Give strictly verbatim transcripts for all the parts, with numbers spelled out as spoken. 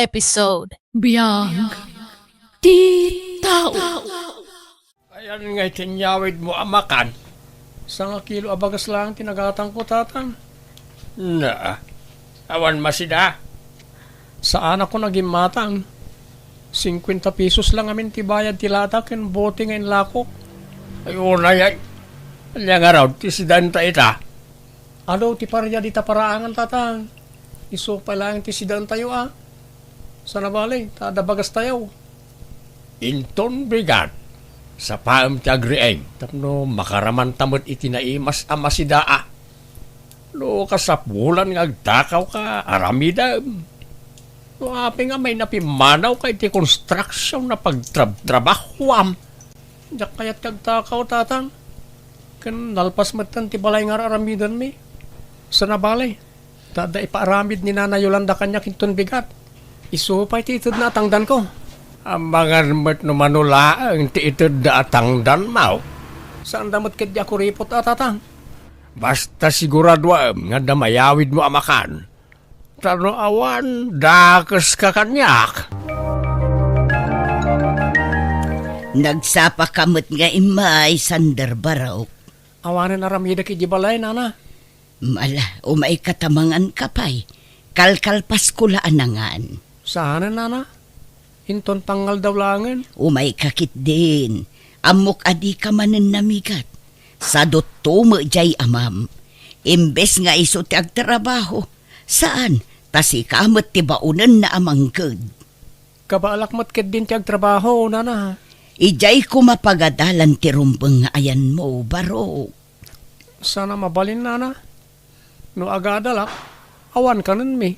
episode. Biag ti tao. Ayan nga iti inyawidmo a makan. Sangakilo a bagas laeng ti nagatangko, Tatang. Naa, awan masida. Saanakon a gimmatang. Singkuenta pesos la ngamin ti bayad ti lata ken bote nga inlakok. Ay, unay, ay. Ania ngarud ti sidaenta ita? Adu ti paria dita paraangan, Tatang. Isu pay laeng ti sidaentayo, a. Sana bale, ta adda bagastayo. Inton bigat, sapaem ti agriing tapno makaramanta met iti naimas a masidaa. No kasapulan nga agtakawka, aramidem. No apay nga mayna pimmanaw ka iti konstruksion a pagtrabtrabahoam, diak kayat nga agtakaw, Tatang. Ken nalpas metten ti balay nga ar-aramidenmi. Sana bale, ta adda ipaaramid ni Nana Yolanda kaniak inton bigat. Isu pay ti itedna a tangdanko. Amangan met no mano laeng ti itedda a tangdanmo. Saanda met ketdi a kuripot a, Tatang. Basta siguraduem nga adda mayawidmo a makan. Ta no awan, dakeska kaniak. Nagsapaka met nga immay, Sander Barok. Awanen aramidek idiay balay, Nana. Ala, umayka ta manganka pay. Kalkalpasko la a nangan. Saanen, Nana? Inton pangngaldaw laengen. Umayka ketdin. Ammok a dika manen namigat. Sadutto met diay amam. Imbes nga isu ti agtrabaho, saan, ta sika met ti baonenna a mangked. Kabaalak met ketdin ti agtrabaho, Nana. Idiay koma pagadalan ti rumbeng nga ayanmo, Barok. Sana mabalin, Nana. No agadalak, awan kanenmi.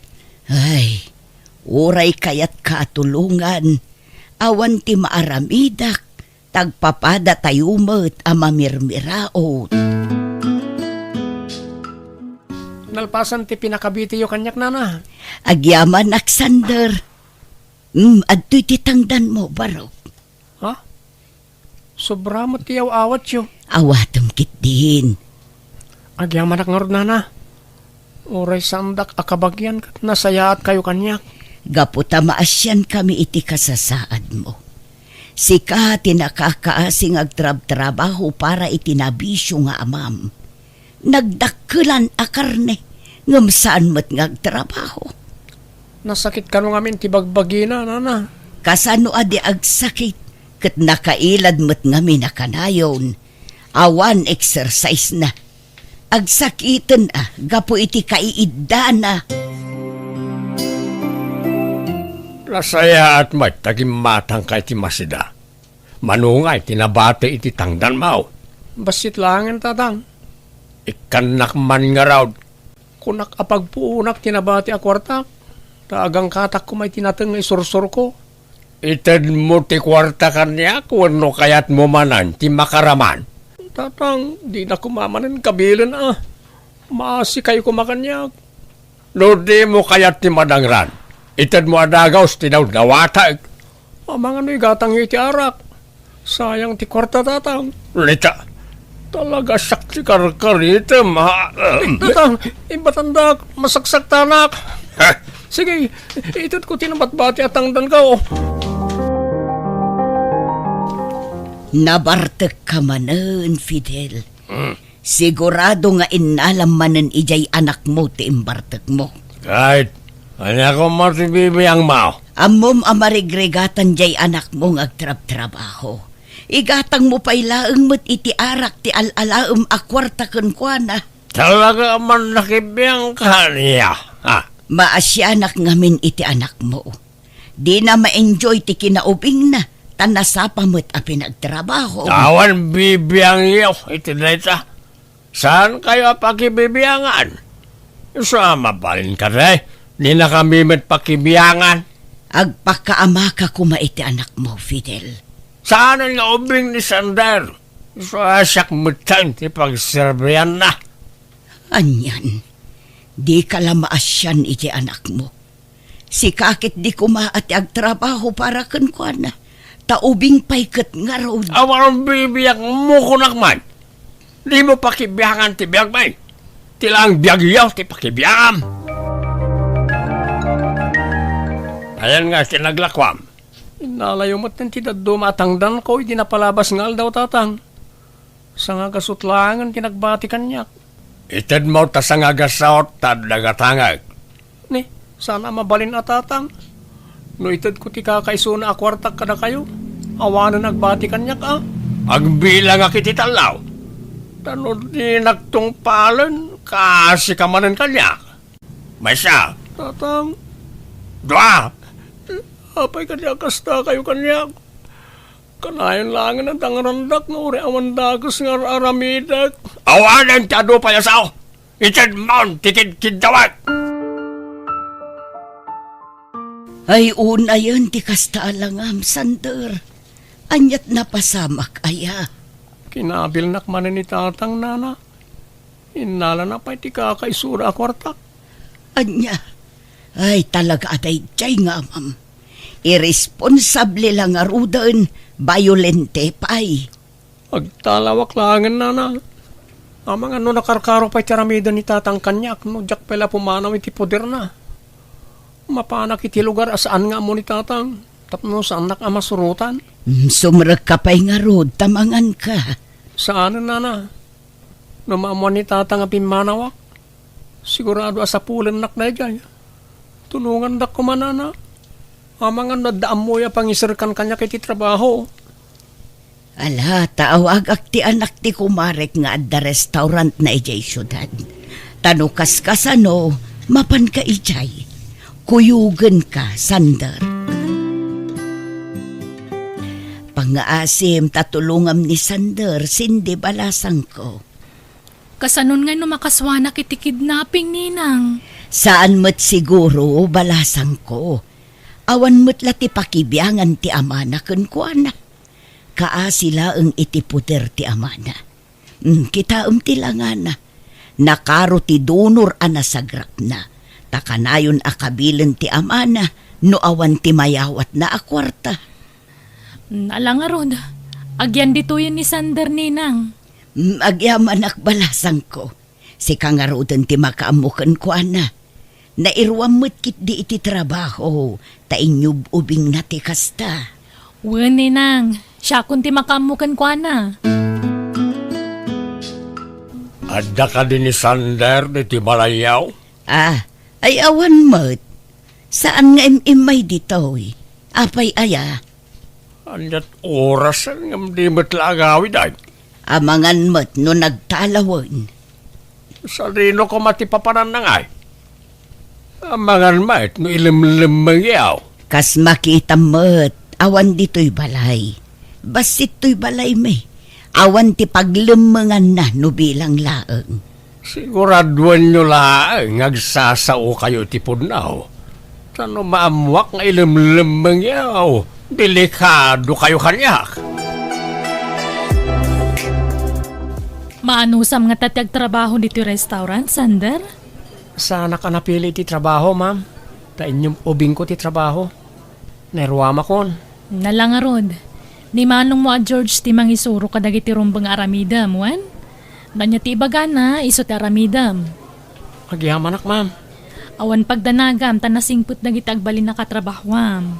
Ay, uray kayatka a tulongan, awan ti maaramidak, ta agpapadatayo met a mamirmiraot. Nalpasan ti pinakabitiyo kaniak, Nana. Agyamanak, Sander. Mm, adtoy ti tangdanmo, Barok. Ha? Sobra met ti aw-awatyo. Awatem ketdin. Agyamanak ngarud, Nana. Uray saandak a kabagian ket nasayaatkayo kaniak. Gapu ta maasiankami iti kasasaadmo. Sika ti nakakaasi nga agtrabtrabaho para iti nabisio nga amam. Nagdakkelan a karne, ngem saan met nga agtrabaho. Nasakit kano ngamin ti bagbagina, Nana. Kasano a di agsakit, ket nakailad met ngamin a kanayon. Awan exercise na. Agsakiten a gapu iti kaiiddana. Nasayaat met ta gimmatangka iti masida. Mano ngay ti nabati iti tangdanmo? Bassit laengen, Tatang. Ikkannak man ngarud. Kunak a pagpuonak ti nabati a kuartak, ta agangkatak koma iti nateng nga isursurko. Itedmo ti kuarta kaniak wenno kayatmo manen ti makaraman? Tatang, dina koma manen kabilen a. Maasikayo koma kaniak. No dimo kayat ti madangran, itedmo a dagus ti dawdawatek. Amangan no igatangyo iti arak. Sayang ti kuarta, Tatang. Lita, talaga siak ti karkaritem, ha? Tatang, imbatandak, masaksaktanak. Ha? Sige, itedko ti nabatbati a tangdanko. Nabartekka manen, Fidel. Hmm. Sigurado nga innalam manen idiay anakmo ti imbartekmo. Ket, ania koma ti bibiangmo? Ammom a marigrigatan diay anakmo nga agtrabtrabaho. Igatangmo pay laeng met iti arak ti al-alaem a kuarta kenkuana. Talaga a man nakibiangka, ania? Ha? Maasianak ngamin iti anakmo. Dina ma-enjoy ti kinaubingna, ta nasapa met a pinagtrabaho. Awan bibiangyo iti dayta. Saankayo a pakibibiangan? Isu a mabalin kadi, dinakami met pakibiangan. Agpakaamaka koma iti anakmo, Fidel. Saanen nga ubing ni Sander. Isu a siak metten ti pagserbianna. Anian, dika la maasian iti anakmo. Sika ketdi koma a ti agtrabaho para kenkuana, ta ubing pay ket ngarud. Awan bibiagmo kunak man. Dimo pakibiangan ti biagmi. Ti laeng biagyo ti pakibiangam. Ayan nga ti naglakuam? Innalayo met ti dadduma a tangdanko idi napalabas nga aldaw, Tatang. Sangagasut laengen ti nagbati kaniak. Itedmo ta sangagasut ta adda gatangek. Ni, saan a mabalin a, Tatang. No itedko ti kakaisuna a kuartak kadakayo, awanen agbati kaniak a. Agbilangak iti tallo. Ta no dinak tungpalen, kaasika manen kaniak. Maysa. Tatang. Dua. Apay kadi a kastakayo kaniak? Kanayon laengen a dangrandak nga uray awan dakes nga ar-aramidek. Awanen ti adu pay a sao. Itedmon ti kidkiddawek. Ay, unayen ti kasta a langam, Sander. Aniat napasamak aya? Kinabilnak manen ni Tatang, Nana. Innalana pay ti kakaisuna a kuartak. Ania? Ay, talaga a daydiay nga amam. Iresponsable la ngaruden, bayolente pay. Agtalawak laengen, Nana. Amangan no nakarkaro pay ti aramiden ni Tatang kaniak no diak pay la pumanaw iti poderna. Mapanak iti lugar a saan nga ammo ni Tatang, tapno saannak a masurotan. Mm, sumrekka pay ngarud ta manganka. Saanen, Nana. No maammoan ni Tatang a pimmanawak, sigurado a sapulennak daydiay. Tulongandak koma, Nana. Amangan no adda ammoyo a pangiserkan kaniak iti trabaho. Ala, ta awagak ti anak ti kumarek nga adda restaurantna idiay siudad. Ta no kaskasano, mapanka idiay. Kuyogenka, Sander. Pangngaasim ta tulongam ni Sander, Cindy, balasangko. Kasanon ngay no makasuanak iti kidnapping, Ninang? Saan met siguro, balasangko. Awan met la ti pakibiangan ti amana kenkuana. Kaasi laeng iti poder ti amana. Mm, kitaem ti langana. Nakaro ti dunor a nasagrapna. Ta kanayon a kabilen ti amana no awan ti mayawatna a kuarta. Mm, ala ngarud, agyan ditoyen ni Sander, Ninang. Mm, agyamanak, balasangko. Sika ngaruden ti makaammo kenkuana. Nairuam met ketdi iti trabaho, ta inyub-ubingna ti kasta. Wen, Ninang, siakon ti makaammo kenkuana. Adda kadi ni Sander ditoy balayyo? Ah, ay awan met. Saan nga im-immay ditoy. Apay aya? Aniat orasen ngem di met la agawid, ay? Amangan met no nagtalawen. Sadino koma ti papananna, ngay? Amangan met no ilemlemmengyo. Kas makitam met, awan ditoy balay. Bassit toy balaymi. Awan ti paglemmenganna no bilang laeng. Siguraduenyo laeng nga agsasaokayo iti pudno. Ta no maammoak nga ilemlemmengyo, delikadokayo kaniak. Maanusam ngata ti agtrabaho ditoy restaurant, Sander? Saanak a napili ti trabaho, ma'am. Ta inyub-ubingko ti trabaho. Nairuamakon. Ala ngarud, ni manongmo a George ti mangisuro kadagiti rumbeng nga aramidem, wen? No ania ti ibagana, isu ti aramidem. Agyamanak, ma'am. Awan pagdanagam ta nasingpet dagiti agbalin a katrabahoam.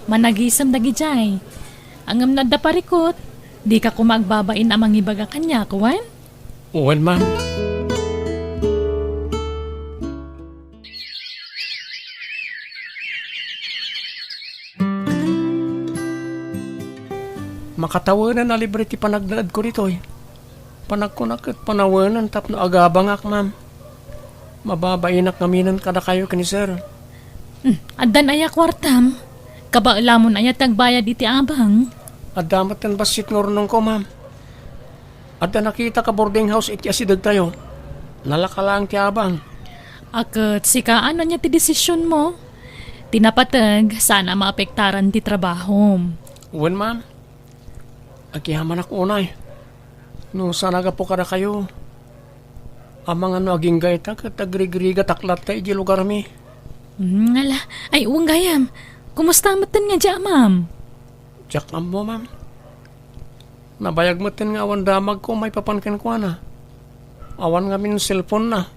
Managisem dagidiay. Ngem no adda parikut, dika koma agbabain a mangibaga kaniak, wen? Wen, ma'am. Makatawenen a libre ti panagnaedko ditoy. Panagkunak ket panawenen tapno agabangak, ma'am. Mababainak ngaminen kadakayo ken ni sir. Hmm, addan aya kuartam? Kabaelamon aya ti agbayad iti abang? Adda met ti bassit nga urnongko, ma'am. Adda nakita ka boarding house iti asidegtayo. Nalaka laeng ti abang. A ket sika, ania ti desisionmo? Ti napateg, saan a maapektaran ti trabahom. Wen, ma'am. Agyamanak unay. No saan a gapu kadakayo, amangan no aginggayta ket agrigrigatak latta idiay lugarmi. Hmm, ala. Ay, wen gayam. Kumusta metten nga diay amam? Diak ammo, ma'am. Nabayag metten nga awan damagko maipapan kenkuana. Awan ngamin cellphone-na.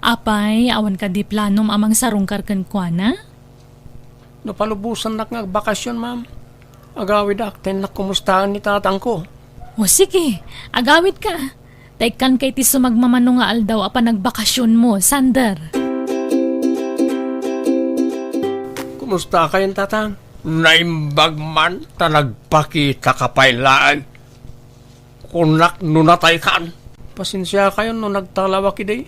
Apay, awan kadi planom a mangsarungkar kenkuana? No palubosannak nga agbakasyon, ma'am, agawidak ta innak kumustaen ni tatangko. O sige, agawidka. Ta ikkanka iti sumagmamano nga aldaw a panagbakasionmo, Sander. Kumusta kayon, Tatang? Naimbag man ta nagpakitaka pay laeng. Kunak no nataykan. Pasensia kayon no nagtalawak idi.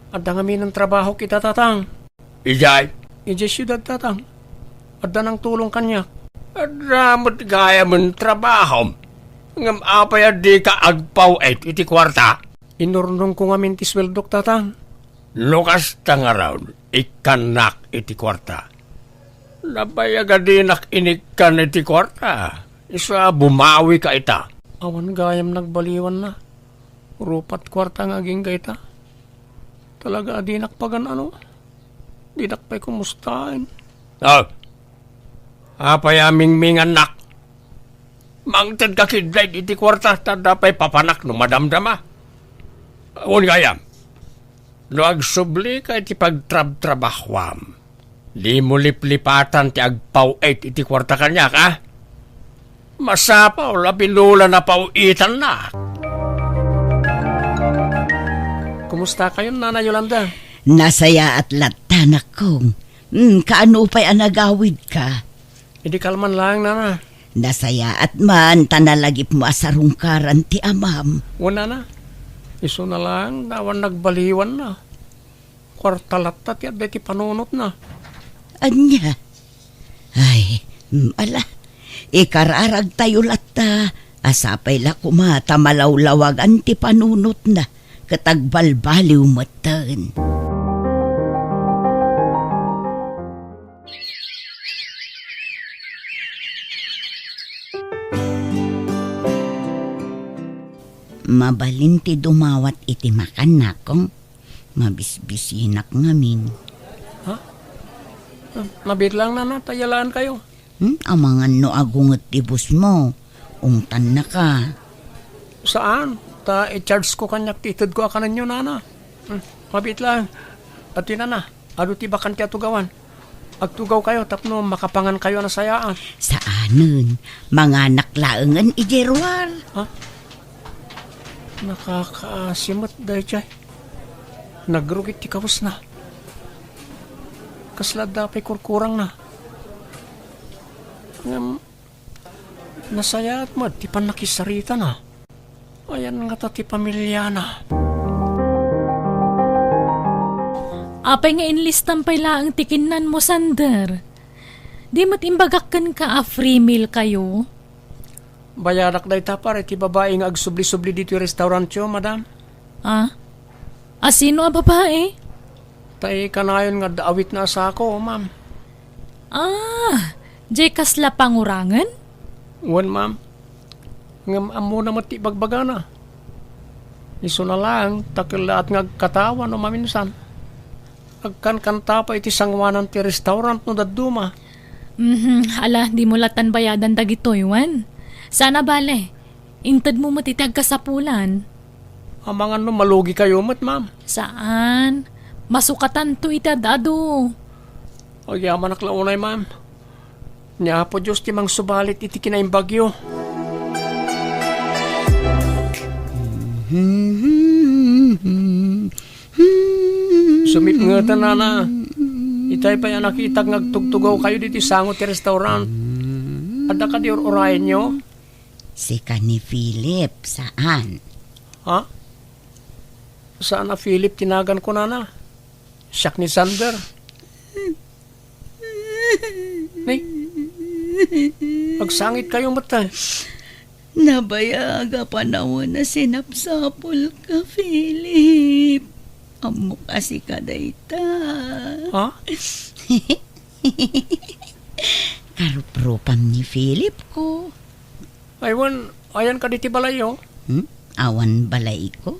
Adda ngamin trabahok ita, Tatang. Idiay? Idiay siudad, Tatang. Adda nangtulong kaniak. Adda met gayamen trabahom. Ngem apay a dika agpaw-it iti kuarta? Inurnongko ngamin ti sueldok, Tatang. No kasta ngarud, ikkannak iti kuarta. Nabayag a dinak inikkan iti kuarta. Isu a bumawika ita. Awan gayam nagbaliwanna. Rupat kuarta nga agingga ita. Talaga a dinak pagan-ano. Dinak pay kumustaen. Ah, apay a mingmingannak? Mangtedka ketdi iti kuarta, ta adda pay papanak no madamdama. Wen gayam, no agsublika iti pagtrabtrabahuam, dimo liplipatan ti agpaw-it iti kuarta kaniak, a? Masapul a binulan a paw-itannak. Kumusta kayon, Nana Yolanda? Nasayaat latta, nakkong. Hmm, kaano pay a nagawidka? Idi kalman laeng, Nana. Nasayaat man ta nalagipmo a sarungkaran ti amam. Wen, Nana. Isuna laeng, awan nagbaliwanna. Kuarta latta ti adda iti panunotna. Ania? Ay, mm, ala. Ikararagtayo latta a sapay la koma ta malawlawagan ti panunotna ket agbalbaliw metten. Mabalin ti dumawat iti makan, nakong. Mabisbisinak ngamin. Ha? Mabiit laeng, Nana, ta yalaankayo. Hmm? Amangan no agunget ti busmo. Ungtannaka. Saan? Ta i-charge ko kaniak ti itedko a kanenyo, Nana. Hmm, mabiit laeng. Ati, Nana, adu ti bakante a tugawan. Agtugawkayo tapno makapangankayo a nasayaat. Saanen. Manganak laengen idiay ruar. Ha? Nakakaasi met daydiay. Nagrugit ti kawesna. Kasla adda pay kurkurangna. Ngem, nasayaat met ti pannakisaritana. Ayan ngata ti pamiliana. Apay nga inlistam pay laeng ti kinnanmo, Sander? Di met imbagak kenka a free meal kayo? Bayadak dayta para iti babai nga agsubli-subli ditoy restaurantyo, madam. Ah? A sino a babai? Tay kanayon nga adda awitna a sako, ma'am. Ah, jay kasla pangurangen? Wen, ma'am. Ngem ammona met ti ibagbagana. Isuna laeng, ta kellaat nga agkatawa no maminsan. Agkankanta pay iti sangoanan ti restaurant no dadduma. Mhm, ala, dimo latan bayadan dagitoy, wen? Saan a bale, intedmo met iti agkasapulan. Amangan no malugikayo met, ma'am. Saan. Masukatanto iti ad-adu. Agyamanak la unay, ma'am. Ni Apo Dios ti mangsubalit iti kinaimbagyo. Sumipngeta, Nana. Itay pay a nakitak nga agtugtugawkayo ditoy sango ti restaurant. Adda kadi ur-urayenyo? Sika ni Philip, saan? Ha? Saan a Philip ti naganko, Nana? Siak ni Sander. Ni? Agsangitkayo met, tay. Nabayag a panawen a sinapsapulka, Philip. Ammok a sika dayta. Ha? Karuprupam ni Philip ko. Ay, wen, ayan kadi ti balayyo? Hmm? Awan balayko?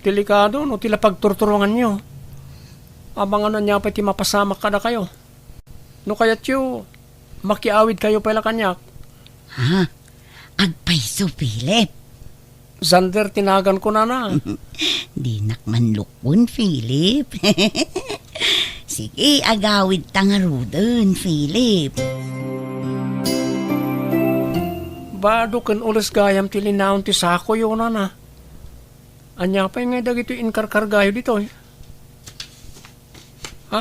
Delikado no ti la pagturturonganyo. Amangan ania pay ti mapasamak kadakayo. No kayatyo, makiawidkayo pay la kaniak. Ha? Agpayso, Philip? Sander ti naganko, Nana. Dinak manlukon, Philip. Sige, agawidta ngaruden, Philip. Bado ken ules gayam ti linaon ti sakoyo, nana. Ania pay ngay dagitoy inkarkargayo ditoy? Ha?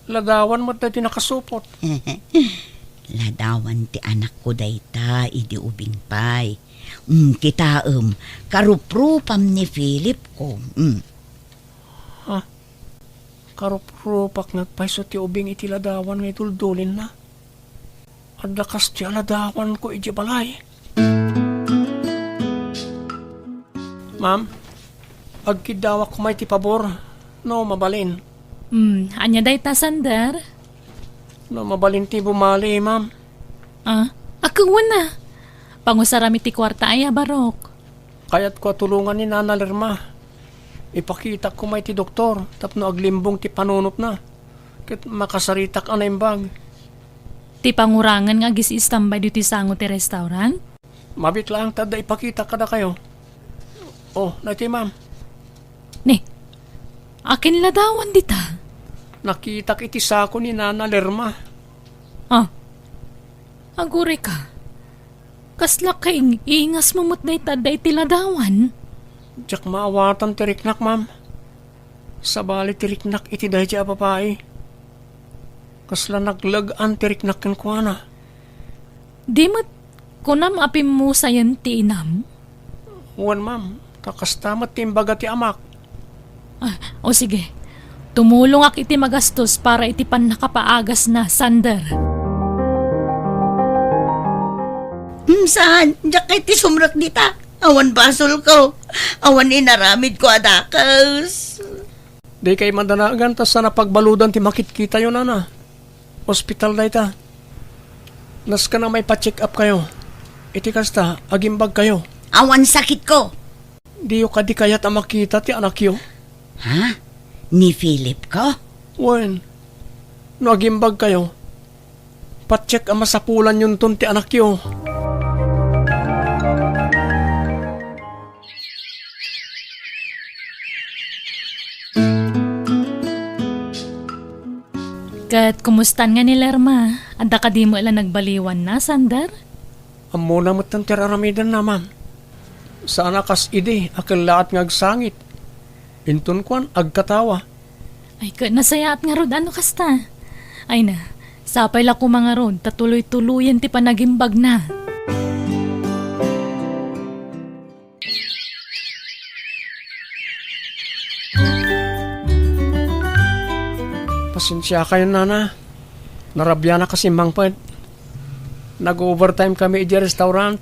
Ladawan met daytoy nakasupot. Ladawan ti anakko dayta idi ubing pay. Mm, kitaem, karuprupam ni Philip ko. Mm. Ha? Karuprupak met pay isu ti ubing iti ladawan nga iduldulinna. Adda kas ti aladawanko idiay balay. Ma'am, agkiddawak koma iti pabor, no mabalin. Hmm, ania dayta, Sander? No mabalin ti bumali, ma'am. Ah, akewen na. Pangusaram iti kuarta aya, Barok. Kayatko a tulongan ni Nana Lerma. Ipakitak koma iti doktor tapno aglimbong ti panunotna. Ket makasaritak a naimbag. Ti pangurangan nga agis-istambay ditoy sango ti restaurant? Mabiit laeng ta adda ipakitak kadakayo. Oh, daytoy, ma'am. Ni, akin ladawan dita? Nakitak iti sako ni Nana Lerma. Ah, aguray ka. Kasla kaing-ingas mo met dayta adda iti ladawan? Diak maawatan ti riknak, ma'am. Sabali ti riknak iti daydiay a babai. Kasla nagleg-an ti riknak kenkuana. Di met kunam a pimmusayen ti inam? Wen, ma'am. Ta kasta met ti imbaga ti amak. Ah, o sige. Tumulongak iti magastos para iti pannakapaagasna, Sander. Hmm, saan? Diak kay ti sumrek dita. Awan basolko. Awan inaramidko a dakes. Dikay madanagan ta saan a pagbaludan ti makitkitayo, nana. Ospital dayta. Nasken a maipa-check up kayo. Iti kasta, agimbag kayo. Awan sakitko. Diyo kadi kayat a makita ti anakyo? Ha? Ni Philip ko? Wen, no agimbag kayo, pa-check a masapulanyonton ti anakyo. Ket kumustan nga ni Lerma? Adda kadi met la nagbaliwanna, Sander? Ammona metten ti ar-aramidenna, ma'am. Saan a kas idi a kellaat nga agsangit. Inton kuan, agkatawa. Ay, ket nasayaat ngarud a no kasta. Ay na, sapay la koma ngarud ta tuloy-tuloyen ti panagimbagna. Pasensiakayon, nana. Narabianak a simmangpet. Nag-overtime kami idiay restaurant.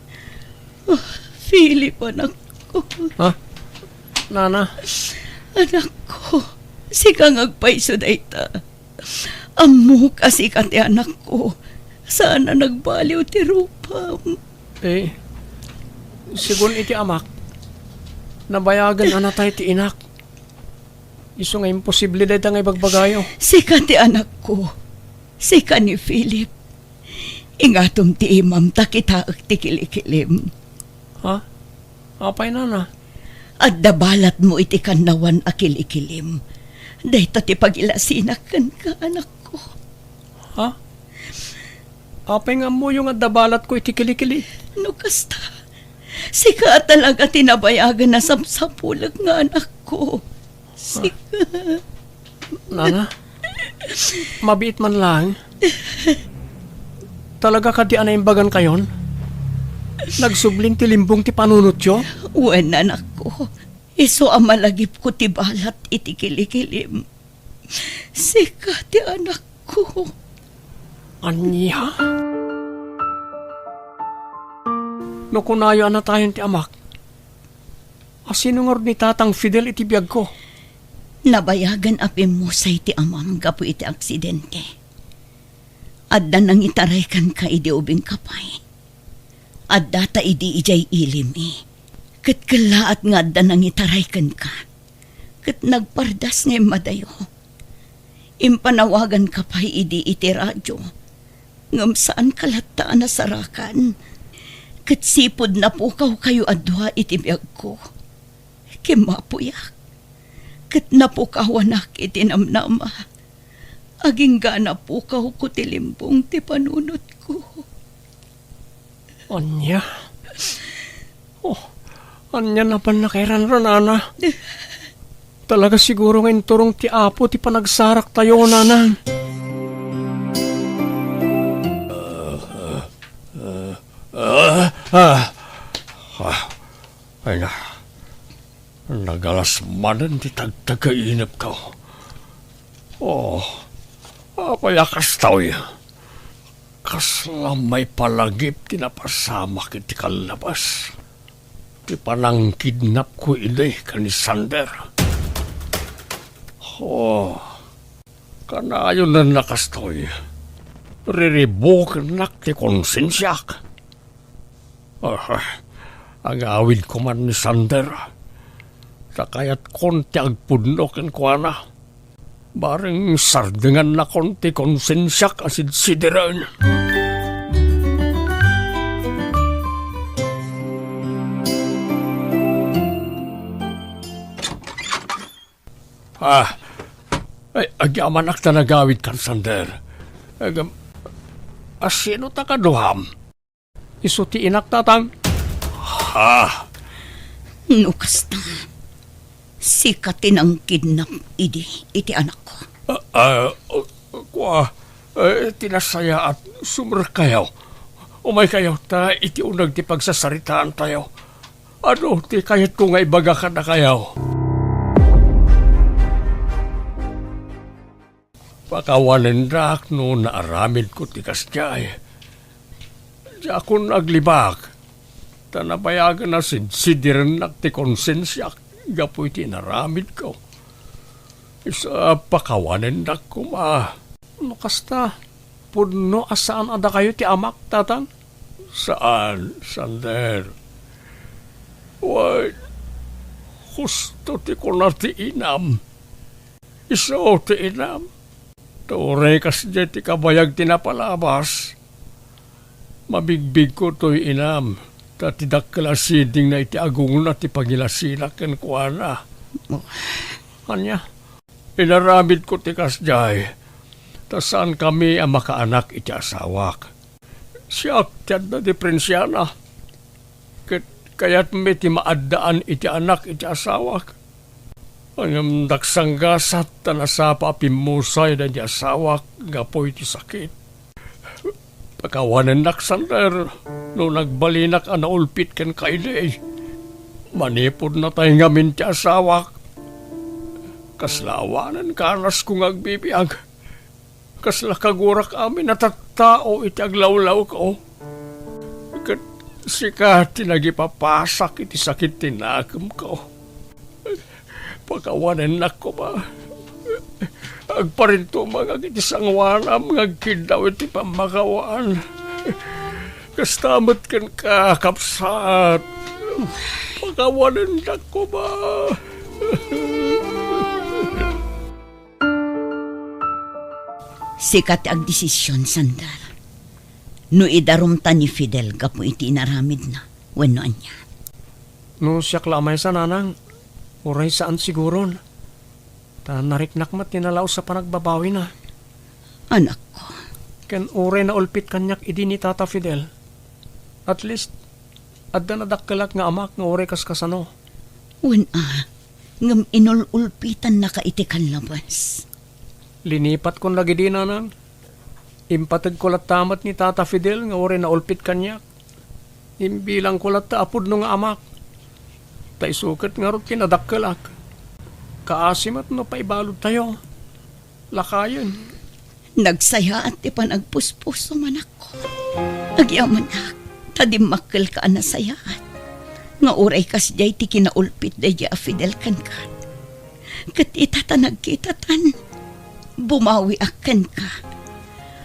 Oh, Philip, anakko. Ha? Nana? Anakko, sika nga agpayso dayta. Ammok a sika ti anakko. Saan a nagbaliw ti rupam. Eh, sigun iti amak, nabayagen a natay ti inak. Isu nga imposible dayta nga ibagbagayo. Sika ti anakko. Sika ni Philip. Ingatom ti imam ta kitaek ti kilikilim. Ha? Apay, nana? Adda balatmo iti kannawan a kilikilim. Dayta ti pagilasinak kenka, anakko. Ha? Apay nga ammoyo nga adda balatko iti kilikilim? No kasta, sika a talaga ti nabayagen a sapsapulek nga anakko. Sika. Nana, mabiit man laeng. Talaga kadi a naimbagan kayon? Nagsublin ti limbong ti panunotyo? Wen, anakko. Isu a malagipko ti balat iti kilikilim. Sika ti anakko. Ania? No kunayo a natayen ti amak, a sino ngarud ni Tatang Fidel iti biagko? Nabayagen a pimmusay ti amam gapu iti aksidente. Adda nangitaray kenka idi ubingka pay. Addata idi idiay ilimmi. Ket kellaat nga adda nangitaray kenka. Ket nagpardas nga immadayo. Impanawaganka pay idi iti radio. Ngem saanka latta a nasarakan. Ket sipud napukawkayo a dua iti biagko. Kimmapuyak. ket napukawanak iti namnama. Agingga napukawko ti limbong ti panunotko. Ania? Oh, ania napan nakairan, Nanang? Talaga siguro nga inturong ti Apo ti panagsaraktayo, Nanang. Ah, ah, ah, ah. Ay na, nagalas manen ti tagtagainepko. Oh, apay a kastoy? Kasla maipalagip ti napasamak iti kallabas. Ti panangkidnapko idi ken ni Sander. Oh, kanayon a kastoy. Riribukennak ti konsensiak. Ah, agawidko man ni Sander. Ta kayatkon ti agpudno kenkuana. Bareng sardengannakon ti konsensiak a sidsidiren. Ah, ay, agyamanak ta nagawidkan, Sander. Agam-, a, sino ta kaduam? Isu ti inak, Tatang. Ha? No kasta, sika ti nangkidnap idi iti anakko. Ah, ah, kua, eh, ti nasayaat, sumerkayo. Umaykayo, ta iti uneg ti pagsasaritaantayo. Adu ti kayatko nga ibaga kadakayo? Pakawanendak no naaramidko ti kasdiay. Diakon aglibak, ta nabayagen a sidsidirennak ti konsensiak gapu iti inaramidko. Isu a pakawanendak koma. No kasta, pudno a saan a dakayo ti amak, Tatang? Saan, Sander. Wen, husto ti kuna ti inam. Isu ti inam. Ta uray kasdiay ti kabayag ti napalabas, mabigbigko toy inam, ta ti dakkel a sidingna iti agungna ti pangilasinak kenkuana. Ania? Inaramidko ti kasdiay, ta saankami a makaanak iti asawak. Siak ti adda diperensiana, ket kayatmi ti maaddaan iti anak iti asawak. Ngem daksanggasat ta nasapa a pimmusay daydi asawak gapu iti sakit. Pakawanennak, Sander, no nagbalinak a naulpit kenka idi. Manipud natay ngamin ti asawak. Kasla awanen kanasko nga agbibiag. Kasla kagurak amin a tattao iti aglawlawko. Ket sika ti nagipapasak iti sakit ti nakemko. Pakawanennak koma. Agparintumangak iti sangoanam nga agkiddaw iti pammakawan. Kasta met kenka, kabsat. Pakawanennak koma. Sika ti agdesisyon, Sander. No idarumta ni Fidel gapu iti inaramidna, wenno ania? No siak la a maysa, Nanang, uray saan siguron. Ta nariknak met ti nalaus a panagbabawina. Anakko. Ken uray naulpit kaniak idi ni Tata Fidel. At least, adda nadakkelak nga amak nga uray kaskasano. Wen a, ngem inul-ulpitannaka iti kallabas. Linipatkon dagidi, Nanang. Impategko latta met ni Tata Fidel nga uray naulpit kaniak. Imbilangko latta a pudno nga amak. Ta isu ket ngarud ti nadakkelak. Kaasi met no paibaludtayo. Lakayen. Nagsayaat ti panagpuspusom, anakko. Agyamanak, ta dimmakkelka a nasayaat. Nga uray kasdiay ti kinaulpit daydi a Fidel kenka. Ket ita ta nagkitatan, bumawiak kenka.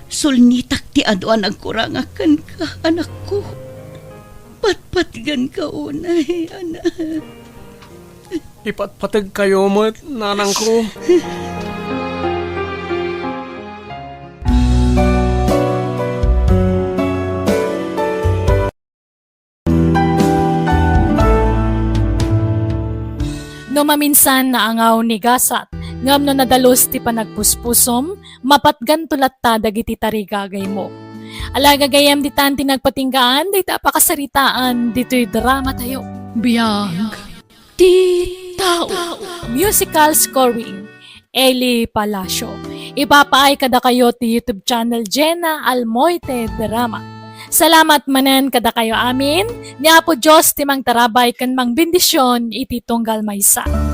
Sulnitak ti adu a nagkurangak kenka, anakko. Patpatgenka unay, anak. Ipatpategkayo met, nanangko. No Maminsan naangaw ni gasat, ngem no nadalus ti panagpuspusom, mapatganto latta dagiti tarigagaymo. Ala gagayyem ditan ti nagpatinggaan dayta a pakasaritaan ditoy drama tayo. Biag ti tao. Musical scoring, Eli Palacio. Ipapaay kadakayo ti YouTube channel Jenna Almoite Drama. Salamat manen kadakayo amin. Ni Apo Dios ti mangtarabay ken mangbendisyon iti tunggal maysa.